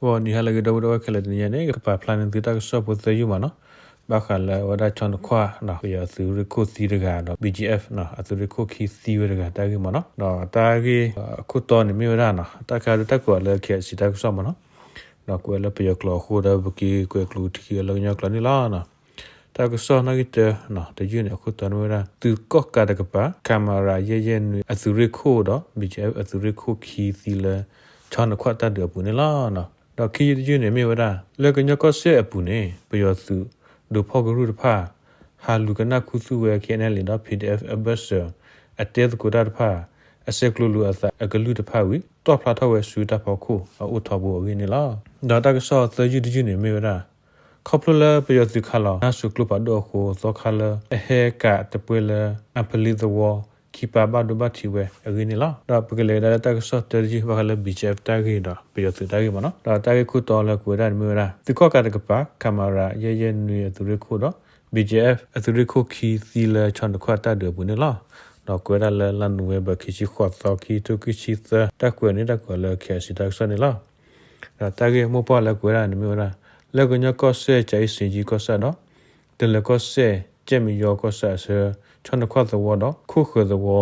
ဂီၤနံၤဟါလၢအဂ့ၤ ဒီပုၢ်ဝဲၢ်ခဲလၢာ် တနံၤအံၤန့ၣ် ကပာ်ဖျါန့ၢ်သုတၢ်ကစီၣ်ဖိသၢယုၢ်မးနီၤ, ဘၣ်ဃးလၢအဝဲဒၣ် ခၠီနခွၣ် ပယီၤသုးရ့ၣ်ခိၣ်သံတဂၤဒီး BGF အသုးရ့ၣ်ခိၣ်ခံသံဝဲတဂၤတၢ်ဂ့ၢ်မးနီၤ, ဒီးတၢ်ဂ့ၢ်အခိၣ်တီန့ၣ်မ့ၢ်ဝဲဒၣ်နီၤ, တၢ်ခါဒုးတၢ်ကွဲးအီၤလၢ KIC တၢ်ကစီၣ်မးနီၤ, ဒီးကွဲးလၢပယီၤကျိာ်အဃိဒီး ပက့ၤကွဲးကျိာ်ထံခံအီၤလၢကညီကျိာ်န့ၣ်လီၤ. တၢ်ကစီၣ်နီၣ်ဂံၢ်တၢ တယုၢ်န့ၣ် အခိၣ်တီန့ၣ်မ့ၢ်ဝဲဒၣ် သုးကီၣ်ကးတကပၤ ခမရ ယဲၢ်ယဲၢ်နွံ အသုးရ့ၣ်ခိၣ်ဒီး BGF အသုးရ့ၣ်ခိၣ်ခံသံလၢ ခၠီနခွၣ်တၢ်ဒုးအပူၤန့ၣ်လီၤ. ဒီးခံယုၢ်တယုၢ်န့ၣ်မ့ၢ်ဝဲဒၣ် လၢကညီကီၢ်စဲၣ်အပူၤန့ၣ် ပယီၤသုးဒိးဖီၣ်ကရူၢ်တဖၣ် ဟးလူၤကနၣ်ခူသူၣ်ဝဲ KNLA ဒီး PDF အဘၢၣ်စၢၤ အတဲသကိးတၢ်တဖၣ် အဆဲးကျိးလိာ်အသးအကလုၢ်တဖၣ်ဝံၤ တီၣ်ဖျါထီၣ်ဝဲဆူတၢ်ဖီခိၣ်အအိၣ်ထီဘိအဂ့ၢ်န့ၣ်လီၤ. ဒီးတၢ်ကစီၣ်သၢယုၢ်တယုၢ်န့ၣ်မ့ၢ်ဝဲဒၣ် ခီဖျိလၢပယီၤသုးခးလီၤ နါစိၤကျိဖးဒိၣ်အဃိ သီခါလၢအဟဲကးတပှဲၤလၢ အပလံသဝီ ခံပၤဘၣ်ဒိဘၣ်ထံးဝဲအဂ့ၢ်န့ၣ်လီၤ. ဒီးပကလဲၤကဒါလၢတၢ်ကစီၣ်တၢတယုၢ် ဘၣ်ဃးလၢ BGF တၢ်ဂ့ၢ်ဒီး ပယီၤသုးတၢ်ဂ့ၢ်မးနီၤ, ဒီးတၢ်ဂ့ၢ်ခိၣ်တီလၢကွဲးဝဲဒၣ်န့ၣ်မ့ၢ်ဝဲဒၣ် သုးကီၣ်ကးတကပၤ ခမရ ယဲၢ်ယဲၢ်နွံ အသုးရ့ၣ်ခိၣ်ဒီး BGF အသုးရ့ၣ်ခိၣ်ခံသံလၢ ခၠီနခွၣ်တၢ်ဒုးအပူၤန့ၣ်လီၤ. ဒီးကွဲးဝဲဒၣ်လၢလါနိၣ်ဝ့ဘၢၣ် ခံဆံဃိးသီ ခံထိခံဆံသၢ တၢ်ကွဲးန့ၣ် တၢ်ကွဲးလၢ KIC တၢ်ကစီၣ်န့ၣ်လီၤ. ဒီးတၢ်ဂ့ၢ်မိၢ်ပှၢ်လၢကွဲးဝဲဒၣ်န့ၣ်မ့ၢ်ဝဲဒၣ် လၢကညီကီၢ်စဲၣ် ကၠၤအ့စ့ကၠံကီၢ်ဆၣ်ဒီး တလၢၤကီၢ်စဲၣ် ကၠဲၣ်မံယီကီၢ်ဆၣ်အဆၢ ခၠီနခွၣ်သဝီဒီး ခိၣ်ဃၢၤသဝီ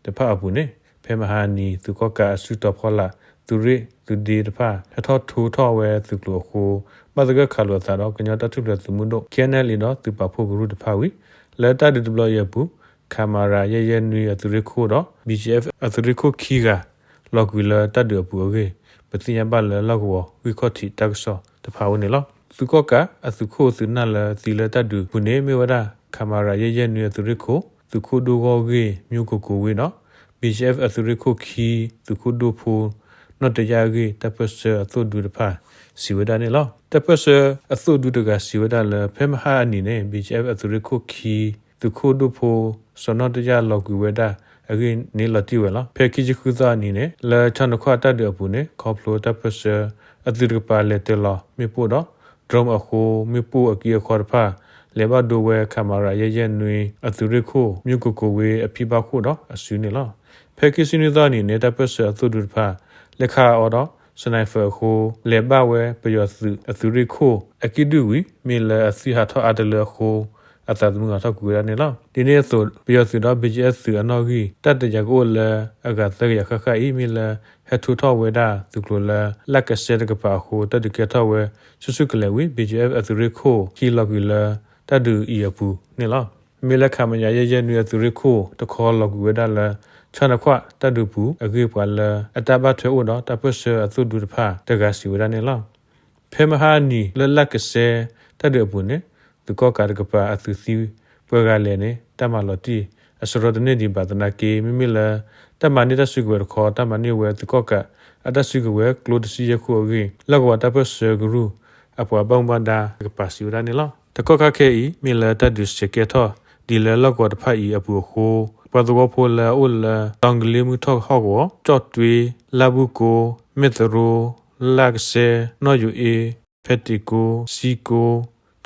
တဖၣ်အပူၤန့ၣ် ဖဲမဟါအနံၤ သုးကီၣ်ကးအစုတီၤဖီလာ် သုးရ့ၣ်သုးဒ့တဖၣ် ဟဲထီၣ်ထိထီၣ်ဝဲသုးကျိၤအဃိ ဘၣ်သဂၢၢ်ခးလိာ်အသးဒီး ကညီတၢ်ထူၣ်ဖျဲးသုးမုၢ်ဒိၣ် KNLA ဒီးသုးပာ်ဖှိၣ်ကရူၢ်တဖၣ်ဝံၤ လၢတၢ်ဒုးတဘျီအံၤအပူၤ ခမရ ယဲၢ်ယဲၢ်နွံ အသုးရ့ၣ်ခိၣ်ဒီး BGF အသုးရ့ၣ်ခိၣ်ခံဂၤ လီၤကွံာ်လၢတၢ်ဒုးအပူၤအဂ့ၢ် ပသ့ၣ်ညါဘၣ်လၢလီၢ်ကဝီၤဂံၢ်ခီၣ်ထံးတၢ်ကစီၣ်တဖၣ်အအိၣ်န့ၣ်လီၤ. သုးကီၣ်ကးအသုးခိၣ်သုးနၢ်လၢသံလၢတၢ်ဒုးအပူၤန့ၣ်မ့ၢ်ဝဲဒၣ် ခမရ ယဲၢ်ယဲၢ်နွံ အသုးရ့ၣ်ခိၣ် သုးခိၣ်ဒိၣ်ဂီၢ်ဂ့ၢ် မၠိကကိးဝ့ၢ်ဒီး BGF အသုးရ့ၣ်ခိၣ်ခံ သုးခိၣ်ဒိၣ်ဖိ နီၣ်တယၣ်အဂ့ၢ် တၢ်ပၢၢ်ဆၢအသိၣ်ဒူတဖၣ် စံးဝဲဒၣ်န့ၣ်လီၤ. တၢ်ပၢၢ်ဆၢအသိၣ်ဒူတဂၤစံးဝဲဒၣ်လၢ ဖဲမဟါအနံၤန့ၣ် BGF အသုးရ့ၣ်ခိၣ်ခံ သုးခိၣ်ဒိၣ်ဖိ စီၤနီၣ်တယၣ်လီၤကွံာ်ဝဲဒၣ်အဂ့ၢ်န့ၣ်လီၤတံၢ်ဝဲလီၤ. ဖဲခံဆံဃုသီအနံၤန့ၣ် လၢခၠီနခွၣ်တၢ်ဒုးအပူၤန့ၣ် ခီဖျိတၢ်ပၢၢ်ဆၢအသုးတကပၤလဲၤတၢၤလီၤမ့ၣ်ပိၢ်ဒီး drone အဃိ မ့ၣ်ပိၢ်အက့အခီတဖၣ် လဲၤဘၣ်ဒိဝဲ ခမရ ယဲၢ်ယဲၢ်နွံ အသုးရ့ၣ်ခိၣ် မၠိကကိးဝ့ၢ်အဖံဘၣ်ခိၣ်ဒီးအစုန့ၣ်လီၤ. ဖဲခံဆံနွံသီအနံၤန့ၣ် တၢ်ပၢၢ်ဆၢအသိၣ်ဒူတဖၣ် လဲၤခးအီၤဒီး sniper အဃိ လဲၤဘၣ်ဝဲပယီၤသုးအသုးရ့ၣ်ခိၣ်အကံၣ်ဒုၣ်ဝံၤ မ့ၢ်လၢအသွံၣ်ဟးထီၣ်အါတလၢအဃိ အသးသမူဟးထီၣ်ကွံာ်ဝဲဒၣ်န့ၣ်လီၤ. ဒ်န့ၣ်အသိး ပယီၤသုးဒီး BGF သုးအနီၣ်ဂံၢ် တၢ်တယာ်ကအိၣ်လၢအဂၤသၢကယၤဃၣ်ဃၣ်အံၤ မ့ၢ်လၢဟဲထိထီၣ်ဝဲဒၣ်သုးကျိၤလၢ လၢ်ကစဲတကပၤအဃိ တၢ်ဒုးကဲထီၣ်ဝဲဆူၣ်ဆူၣ်ကလဲာ်ဝံၤ BGF အသုးရ့ၣ်ခိၣ်ခံလီၤကွံာ်လၢ တၢ်ဒုးအံၤအပူၤန့ၣ်လီၤ. မ့ၢ်လၢ ခမရ ယဲၢ်ယဲၢ်နွံ အသုးရ့ၣ်ခိၣ်တခီလီၤကွံာ်ဝဲဒၣ်လၢ ခၠီနခွၣ်တၢ်ဒုးပူၤအဂ့ၢ် ပှၤလၢအတၢ်ဘၣ်ထွဲအိၣ်ဒီး တၢ်ပၢၢ်ဆၢအသိၣ်ဒူတဖၣ်တဂၤစံးဝဲဒၣ်န့ၣ်လီၤ. ဖဲမဟါအနံၤ လၢလၢ်ကစဲတၢ်ဒုးအပူၤန့ၣ် သုးကီၣ်ကးတကပၤအသုးသံပှဲၤဂၤလဲၣ်န့ၣ် တၢ်မၤလီၤတံၢ်အစရီတန့ၢ်ဒံးဘၣ်သနာ်က့ မ့မ့ၢ်လၢ တၢ်မၤန့ၢ်တၢ်စုကဝဲၤတခီ တၢ်မၤန့ၢ်ဝဲသုးကီၣ်ကးအတၢ်စုကဝဲၤကျိတဆံယဲၢ်ခိၣ်အဂ့ၢ် လီၢ်ကဝီၤတၢ်ပၢၢ်ဆၢကရူၢ်အပှၤဘၣ်မူဘၣ်ဒါတကပၤစံးဝဲဒၣ်န့ၣ်လီၤ. တကီၢ်ခါခဲအံၤ မ့ၢ်လၢတၢ်ဒုးစဲးကဲထီၣ်ဒ်လၢလီၢ်ကဝီၤတဖၣ်အံၤအပူၤအဃိ ပှၤသဝီဖိလၢအအိၣ်လၢ တီၤကလ့မုၢ်ထီၣ်ဟီၣ်ကဝီၤ, ကၠီၣ်တွ့, လၢ်ဘူၣ်ကိ, မဲၢ်သရိ, လၢ်ကစဲ, နီၣ်ယိၤအ့, ဖဲတံၣ်ကိ, စံကိ,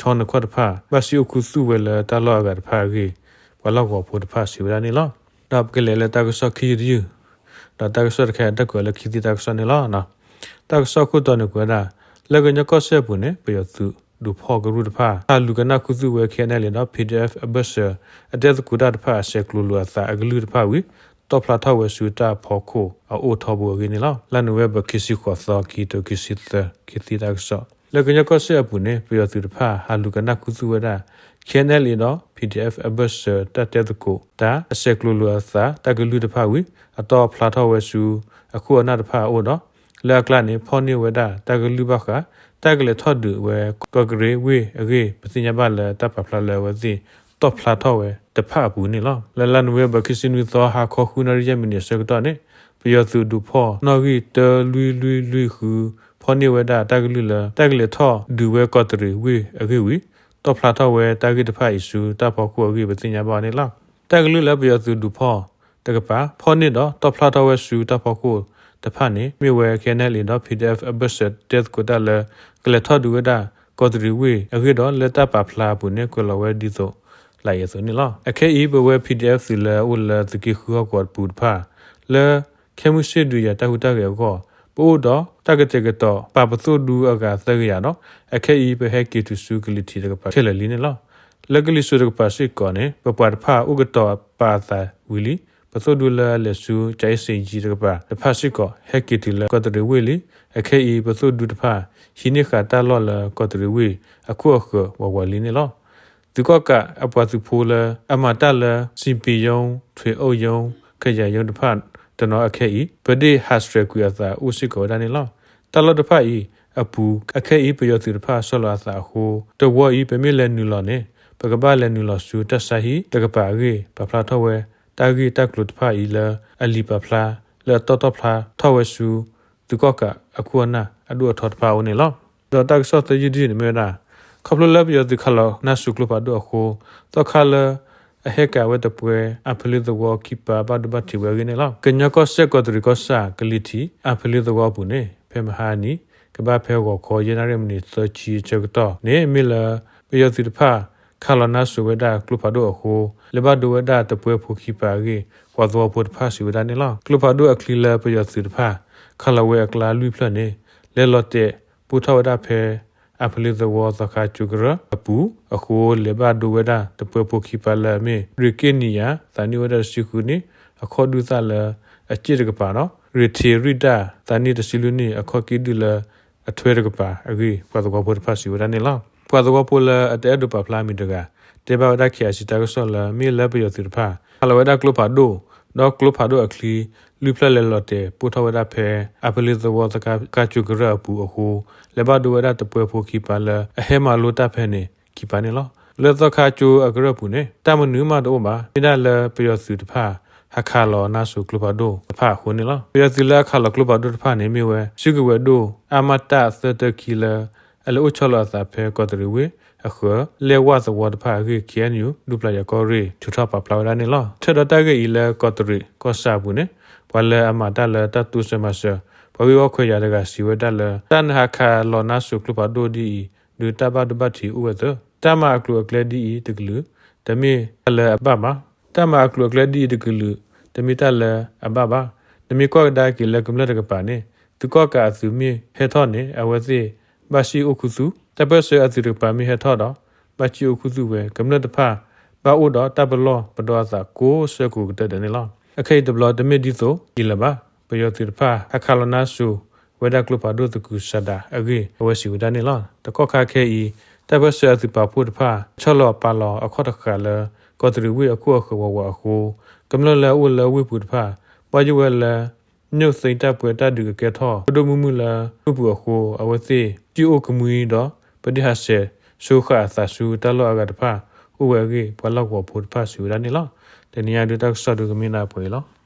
ခၠီနခွၣ်တဖၣ် ဘၣ်စံၣ်အိၣ်ခူသူၣ်ဝဲလၢတၢ်လီၢ်အဂၤတဖၣ်အဂ့ၢ် ပှၤလီၢ်ကဝီၤဖိတဖၣ်စံးဝဲဒၣ်န့ၣ်လီၤ. ဒီးပကလဲၤလၢတၢ်ကစီၣ်ခံယုၢ်တယုၢ်, ဒီးတၢ်ကစီၣ်တခါအံၤ တၢ်ကွဲးလၢခံသံတၢ်ကစီၣ်န့ၣ်လီၤ. တၢ်ကစီၣ်ခိၣ်တီန့ၣ်ကွဲးဝဲဒၣ် လၢကညီကီၢ်စဲၣ်အပူၤန့ၣ် ပယီၤသုးဒိးဖီၣ်ကရူၢ်တဖၣ် ဟးလူၤကနၣ်ခူသူၣ်ဝဲ KNLA ဒီး PDF အဘၢၣ်စၢၤ အတဲသကိးတၢ်တဖၣ် အဆဲးကျိးလိာ်အသးအကလုၢ်တဖၣ်ဝံၤ တီၣ်ဖျါထီၣ်ဝဲဆူတၢ်ဖီခိၣ်အအိၣ်ထီဘိအဂ့ၢ်န့ၣ်လီၤ. လါနိၣ်ဝ့ဘၢၣ် ခံဆံဃိးသီ ခံထိခံဆံသၢ ခံသံတၢ်ကစီၣ် လၢကညီကီၢ်စဲၣ်အပူၤန့ၣ် ပယီၤသုးတဖၣ် ဟးလူၤကနၣ်ခူသူၣ်ဝဲဒၣ် KNLA ဒီး PDF အဘၢၣ်စၢၤတၢ်တဲသကိးတၢ် အဆဲးကျိးလိာ်အသးတၢ်ကလုၢ်တဖၣ်ဝံၤ အတီၣ်ဖျါထီၣ်ဝဲဆူ အခိၣ်အနၢ်တဖၣ်အအိၣ်ဒီး လၢအကျါန့ၣ် ဖီၣ်န့ၢ်ဝဲဒၣ်တၢ်ကလုၢ်ဘၣ်ဃး တၢ်ကလဲၤထီၣ်ဒုးဝဲကီးတရံးဝ့ၢ်အဂ့ၢ် ပသ့ၣ်ညါဘၣ်လၢတၢ်ပာ်ဖျါလၢအဝဲသ့ၣ်တီၣ်ဖျါထီၣ်ဝဲတဖၣ်အပူၤန့ၣ်လီၤ. လၢလါနိၣ်ဝ့ဘၢၣ် ခံဆံနွံသီ ဟါခီဃုနၣ်ရံၣ်ယဲၢ်မံးနံးအဆၢကတီၢ်န့ၣ် ပယီၤသုးဒုးဖီၣ်နီၣ်ဂံၢ်တၢလွံၢ်လွံၢ်လွံၢ်ဃု ဖီၣ်န့ၢ်ဝဲဒၣ်တၢ်ကလုၢ်လၢ တၢ်ကလဲၤထီၣ်ဒုးဝဲကီးတရံးဝ့ၢ်အဂ့ၢ်ဝံၤ တီၣ်ဖျါထီၣ်ဝဲတၢ်ဂ့ၢ်တဖၣ်အံၤဆူတၢ်ဖီခိၣ်အဂ့ၢ် ပသ့ၣ်ညါဘၣ်န့ၣ်လီၤ. တၢ်ကလုၢ်လၢပယီၤသုးဒုးဖီၣ်တကပၤ ဖီၣ်န့ၢ်ဒီးတီၣ်ဖျါထီၣ်ဝဲဆူတၢ်ဖီခိၣ်တဖၣ်န့ၣ် မ့ၢ်ဝဲ KNLA ဒီး PDF အဘၢၣ်စၢၤတဲသကိးတၢ်လၢ ကလဲၤထီၣ်ဒုးဝဲဒၣ် ကီးတရံးဝ့ၢ်အဂ့ၢ်ဒီး လၢတၢ်ပာ်ဖျါအပူၤန့ၣ် ကွဲးလီၤဝဲဒ်သိးလၢအံၤအသိးန့ၣ်လီၤ. အခဲအံၤ ပဝဲ PDF သုးလၢအအိၣ်လၢသုးက့ဃုဟီၣ်ကဝီၤပူၤတဖၣ် လၢ ခဲမုၢ်ဆ့ၣ်ဒုးယၤတၢ်ဟူးတၢ်ဂဲၤအဂီၢ် ပအိၣ်ဒီးတၢ်ကတဲာ်ကတီၤပာ်ပသိၣ်ဒူအဂၤသၢကယၤဒီး အခဲအံၤပဟဲက့ၤတုၤဆူကလံၤထံးတကပၤခဲလၢာ်လံန့ၣ်လီၤ. လၢကလံၤစိးတကပၤစ့ၢ်ကီးန့ၣ် ပပှၤတဖၣ်အိၣ်ကတီၤပာ်အသးဝံၤလံ. ပသိၣ်ဒူလၢအလဲၤဆူ ကၠၤအ့စ့ၣ်ယံၤတကပၤတဖၣ်စ့ၢ်ကီး ဟဲက့ၤတုၤလၢကီးတရံးဝ့ၢ်လံ. အခဲအံၤ ပသိၣ်ဒူတဖၣ် ဟံးန့ၢ်ဃာ်တၢ်လီၢ်လၢကီးတရံးဝ့ၢ်အခိၣ်အဃၢၤဝးဝးလံန့ၣ်လီၤ. သုးကီၣ်ကးအပှၤသုးဖိလၢအမၤတၢ်လၢ စံးပ့ၤယိ ထွ့အုပ်ရုံး ခယံရုံးတဖၣ်တနီၤအခဲအံၤ ပဒ့ၣ်ဟးဆှဲးကွံာ်အသးအိၣ်စ့ၢ်ကီးဝဲဒၣ်န့ၣ်လီၤ. တၢ်လီၢ်တဖၣ်အံၤအပူၤ အခဲအံၤပယီၤသုးတဖၣ်ဆီလီၤအသးအဃိ တဝီအံၤ ပမ့ၢ်လဲၤနုာ်လီၤန့ၣ် ပကဘၣ်လဲၤနုာ်လီၤဆူတၢ်ဆါဟံၣ်တကပၤအဂ့ၢ် ပာ်ဖျါထီၣ်ဝဲ တၢ်ဂ့ၢ်တၢ်ကျိၤတဖၣ်အံၤလၢအလံာ်ပာ်ဖျါလၢအတီၣ်ထီၣ်ဖျါထီၣ်ဝဲဆူ သုးကီၣ်ကးအခိၣ်အနၢ်အဒိၣ်အထီတဖၣ်အအိၣ်န့ၣ်လီၤ. ဒီးတၢ်ကစီၣ်သၢယုၢ်တယုၢ်န့ၣ်မ့ၢ်ဝဲဒၣ် ခီဖျိလၢပယီၤသုးခးလီၤနါစိၤကျိဖးဒိၣ်အဃိ သီခါလၢအဟဲကၤဝဲတပှဲၤ အဖလံသဝီခံပၤဘၣ်ဒိဘၣ်ထံးဝဲအဂ့ၢ်န့ၣ်လီၤ. ကညီကီၢ်စဲၣ်ကီးတရံးကီၢ်ဆၣ်ကလံၤထံး အဖလံသဝီအပူၤန့ၣ် ဖဲမဟါအနံၤ ကဘၣ်ဖဲဂီၤခီယဲၢ်နၣ်ရံၣ်မံးနံးသၢဆံအဆၢကတီၢ်န့ၣ် မ့ၢ်လၢပယီၤသုးတဖၣ် ခးလီၤနါစိၤဝဲဒၣ်ကျိဖးဒိၣ်အဃိ လဲၤဘၣ်ဒိဝဲဒၣ်တပှဲၤဖိခံပၤအဂ့ၢ် ပှၤသဝီဖိတဖၣ်စံးဝဲဒၣ်န့ၣ်လီၤ. ကျိဖးဒိၣ်အချံလၢပယီၤသုးတဖၣ် ခးလီၤဝဲအကျါလွံၢ်ဖျၢၣ်န့ၣ် လဲၤလီၤတဲာ်ပိၢ်ထီၣ်ဝဲဒၣ်ဖဲ အဖလံသဝီသီခါကၠိကရၢအပူၤအဃိ လဲၤဘၣ်ဒိဝဲဒၣ်တပှဲၤဖိခံပၤလၢအမ့ၢ် ရ့ၣ်က့ၣ်နံၣ်ယၤ သးနံၣ်အိၣ်ဝဲဒၣ်တဆံဃုနံၣ် အခီၣ်ဒုၣ်သၣ်လၢအစ့ၣ်တကပၤဒီး ရ့ၣ်ထံးရံၣ်ဒၣ် သးနံၣ်တဆံလွံၢ်နံၣ် အခီၣ်က့ၣ်ဒုၣ်လၢအထွဲတကပၤအဂ့ၢ် ပှၤသဝီဖိတဖၣ်စံးဝဲဒၣ်န့ၣ်လီၤ. ပှၤသဝီဖိလၢအတအဲၣ်ဒိးပာ်ဖျါအမံၤတဂၤ တဲဘၣ်ဝဲဒၣ် ခ့ၣ်အဲၣ်စံၣ် တၢ်ကစီၣ်လၢ မ့ၢ်လၢပယီၤသုးတဖၣ် ခးလီၤဝဲဒၣ်ကျိဖးဒိၣ် ဒီးကျိဖးဒိၣ်အချံ လွံၢ်ဖျၢၣ်လဲၤလီၤတဲာ်ပိၢ်ထီၣ်ဝဲဒၣ်ဖဲ အဖလံသဝီသီခါကၠိကရၢအပူၤအဃိ လဲၤဘၣ်ဒိဝဲဒၣ်တပှဲၤဖိခံပၤလၢအဟဲမၤလိတၢ်ဖဲန့ၣ်ခံပၤန့ၣ်လီၤ. လၢသီခါကၠိအကရၢၢ်ပူၤန့ၣ် တၢ်မနုၤမးတအိၣ်ဘၣ် မ့ၢ်ဒၣ်လၢပယီၤသုးတဖၣ် ဟးခးလီၤနါစိၤကျိဖးဒိၣ်တဖၣ်အဃိန့ၣ်လီၤ. ပယီၤသုးလၢအခးလီၤကျိဖးဒိၣ်တဖၣ်န့ၣ်မ့ၢ်ဝဲ စုကဝဲၤဒိၣ် အမတ သၢတၢခံလၢ အလဲၤအိၣ်ဆီလီၤအသးဖဲကီးတရံးဝ့ၢ်အဃၢၤ လဲၢ်ဝၣ်သဝီတဖၣ်အဂ့ၢ် ခ့ၣ်အဲၣ်ယူၣ် ဒူပျၢ်ယၤကီၢ်ရ့ၣ်ထုးထီၣ်ပာ်ဖျါဝဲဒၣ်န့ၣ်လီၤ. ထဲဒီးတၢ်ဂ့ၢ်အံၤလၢကီးတရံးကီၢ်ဆၣ်အပူၤန့ၣ် ပှၤလၢအမၤတၢ်လၢတၢ်တိစၢၤမၤစၢၤ ပှၤဂ့ၢ်ဝီခွဲးယာ်တဂၤစံးဝဲဒၣ်လၢ တၢ်နဟးခးလီၤနါစိၤကျိဖးဒိၣ်ဒ်အံၤ ဒုးတၢ်ဘၣ်ဒိဘၣ်ထံးအိၣ်ဝဲသၢ တၢ်မၤအကျိၤအကျဲဒ်အံၤတကလုာ် တမ့ၢ်တၢ်လၢအဘၣ်ဘၣ်. တၢ်မၤအကျိၤအကျဲဒ်အံၤတကလုာ် တမ့ၢ်တၢ်လၢအဘၣ်ဘၣ်. နမ့ၢ်ကွၢ်ကဒါက့ၤလၢကမျၢၢ်တကပၤန့ၣ် သုးကီၣ်ကးအသုးမ့ၢ်ဟဲထီၣ်န့ၣ် အဝဲသ့ၣ်ဘၣ်စံၣ်အိၣ်ခူသူၣ်, တၢ်ပၢၢ်ဆၢအသုးတကပၤမ့ၢ်ဟဲထီၣ်ဒီး ဘၣ်စံၣ်အိၣ်ခူသူၣ်ဝဲ, ကမျၢၢ်တဖၣ်ဘၣ်အိၣ်ဒီးတၢ်ပလီၢ်ပဒီအသးကိးဆၢကိးကတၢၢ်ဒၣ်န့ၣ်လီၤ. အခဲအံၤတဘျီတမ့ၢ်ဒ်သိးအံၤလၢၤဘၣ်. ပယီၤသုးတဖၣ် ဟးခးလီၤနါစိၤဝဲဒၣ်ကျိဖးဒိၣ်သကုၤဆးဒးအဂ့ၢ် အဝဲစံးဝဲဒၣ်န့ၣ်လီၤ. တကီၢ်ခါခဲအံၤ တၢ်ပၢၢ်ဆၢအသုးပာ်ဖှိၣ်တဖၣ် ဆီလီၤပာ်လီၤအခီၣ်တဃာ်လၢ ကီးတရံးဝ့ၢ်အခိၣ်အဃၢၤဝးဝးအဃိ ကမျၢၢ်လၢအအိၣ်လၢဝ့ၢ်ပူၤတဖၣ် ဘၣ်ယိၣ်ဝဲလၢ ညိၣ်သ့တၢ်ပှဲၤတၢ်ဒုးကကဲထီၣ် ပဒိၣ်မုၢ်မုၢ်လၢဝ့ၢ်ပူၤအဃိ အဝဲသ့ၣ်စံၣ်အိၣ်ကမှံဒီး ပဒ့ၣ်ဟးဆှဲးဆိဃာ်အသးဆူတၢ်လီၢ်အဂၤတဖၣ်အိၣ်ဝဲအဂ့ၢ် ပှၤလီၢ်ကဝီၤဖိတဖၣ်စံးဝဲဒၣ်န့ၣ်လီၤ. တနံၤအံၤဒုးတၢ်ကစီၣ်ဒုးကမ့ၢ်ဒၣ်ပှဲၤအံၤလီၤ.